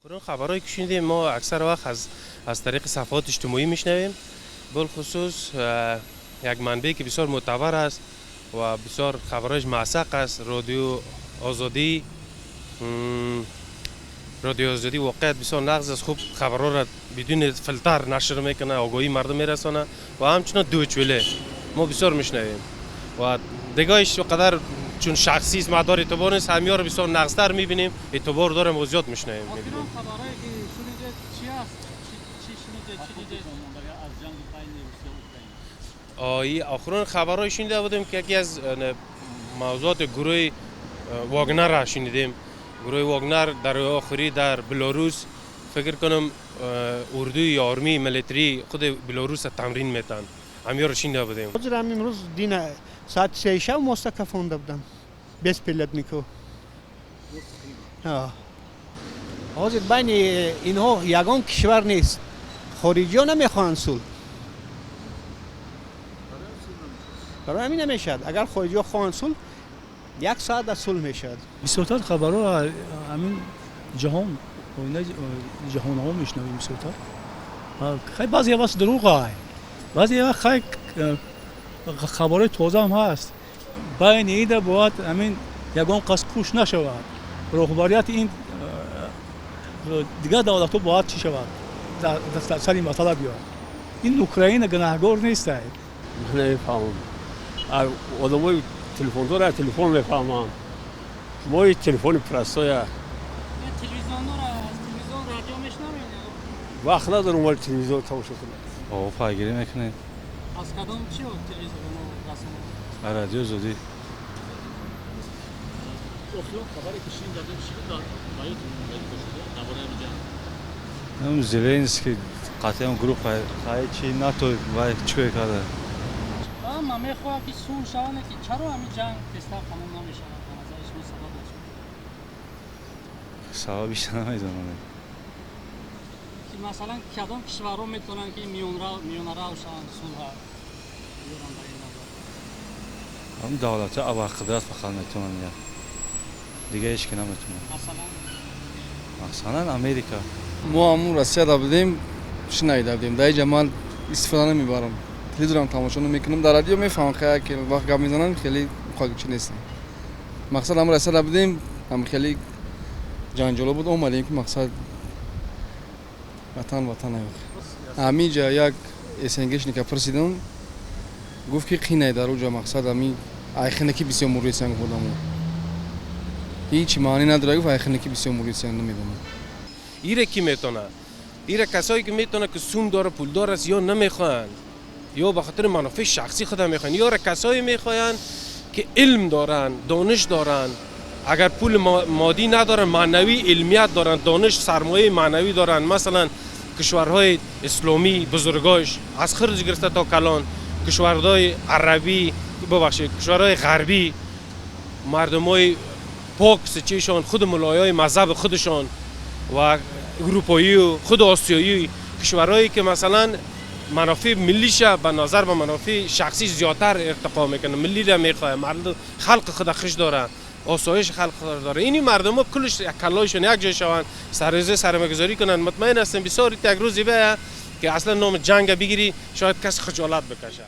Хабарҳое ки шунидем, мо аксар вақт аз тариқи сафҳаҳои иҷтимоӣ мешунавем. Билхусус як манбае ки бисёр мӯътабар аст ва бисёр хабарҳояш мавсуқ аст, Радио Озодӣ. Радиои Озодӣ воқеият бисёр нағз аст, хуб хабарҳоро бидуни филтр нашр мекунад, огоҳии мардум мерасонад. Ва ҳамчунин Дойче Велле мо бисёр мешунавем ва дигаиш қадар чун шахсӣ аст, мадори эътибор нест. Ҳамиёро бисёр нағзтар мебинем, эътибор дорем ва зиёд мешунавем, мебинем. Хабарҳое ки шунидед, чи аст? Чӣ шунидед, чӣ дидед? Аз ҷанги байни Русия Украина. Охирон хабарҳое шунида будем, ки яке аз мавзӯоти гурӯҳи Вагнерро шунидем. Гурӯҳи Вагнер дар охирӣ дар Беларус, фикр кунам, урдуи ё армии милитарии худи Беларусро тамрин метанд. Ҳамиёро шунида будем. Ҳозир ҳам имрӯз дина соати 3 шаб моста кафонда будам, беспилотнико. Ҳозир байни инҳо ягон кишвар нест. Хориҷиҳо намехоҳанд сулҳ, барои ҳамин намешавад. Агар хориҷиҳо хоҳанд сулҳ, як соат аз сулҳ мешавад. Бисёртар хабарҳо ҳамин ҷаҳон, оинаи ҷаҳонҳо мешунавем бисёртар. Хай, баъзе вақт дурӯғ ай, баъзе вақт, хай, хабарҳои тоза ҳам ҳаст. Байни ида бояд ҳамин ягон кас куш нашавад. Роҳбарияти ин дигар давлатҳо бояд чӣ шавад, сари масъала биёяд. Ин Украина гунаҳгор нестай. Намефаҳмам. Одамои телефондора телефон мефаҳманд, мои телефони простоя. Телевизионро, аз телевизион, радио мешунавед? Вақт надорам, вале телевизор тамошо кунам. О, пайгирӣ мекунем. Аз кадом чи телевизор, расона? Радио Озодӣ. Охирон хабаре ки шунидед, чӣ буд дар бораи ҳамин ҷанг? Ам Зеленский қатъиан гурӯҳ хай чи НАТО вай чӣ кор карда. Ман мехоҳам, ки сулҳ шаванд, ки чаро ҳамин ҷанг тезтар тамом намешавад? Ба назари шумо, сабабаш? Сабабиш намедонам. Ки масалан, кадом кишварҳо метавонанд, ки миёнарав шаванд, сулҳа биёранд ба ин назар? Ҳам давлатҳои абарқудрат фақат метавонанд, я дига ҳеч ки наметавонад. Масалан? Масалан, Америка. Мо ҳамун Россияда будем, шинайда будем. Дар иҷа ман истифода намебарам, телевизорам тамошо намекунам. Дар радио мефаҳмам, хеле ки вақт гап мезанам, хеле чи нестам. Мақсад, ҳамун Россияда будем, ҳам хеле ҷанҷоло буд, омадем, ки мақсад, ватан ватан. Ҳаминҷа як СНГшника пурсидам, гуфт, ки қинай дар уҷа. Мақсад, ҳамин айхинаки бисёр мурисиян, гуфт. Одамо ҳеҷ маънӣ надора, гуфт, айхинаки бисёр мурисиян, намедонам. Ире ки метавонад? Ире касое ки метавонад, ки сум дора, пулдор аст, ё намехоҳанд, ё ба хотири манофеи шахсии худа мехоҳанд, ё касое мехоҳанд, ки илм доранд, дониш доранд. Агар пул моддӣ надоранд, маънавӣ илмият доранд, дониш, сармояи маънавӣ доранд. Масалан, кишварҳои исломӣ, бузургош аз хирҷ гирифта то калон, кишварҳои арабӣ, бубахшед, кишварҳои ғарбӣ, мардумои пок сичишон, худ мулоёи мазҳаби худашон ва اروپایی, худ осиёӣ, кишварҳое ки масалан манофеи миллиша ба назар ба манофеи шахсӣ зиёдтар иртиқо мекунад, миллиро мехоҳад, мардум, халқи худа хуш дорад, осоиши халқ худа дорад. Ини мардумо кулш каллоишон як ҷой шаванд, сарреза сармоягузорӣ кунанд, мутмаин ҳастем, бисёр як рӯзе бия, ки аслан номи ҷанга бигирӣ, шояд каси хиҷолат бикашад.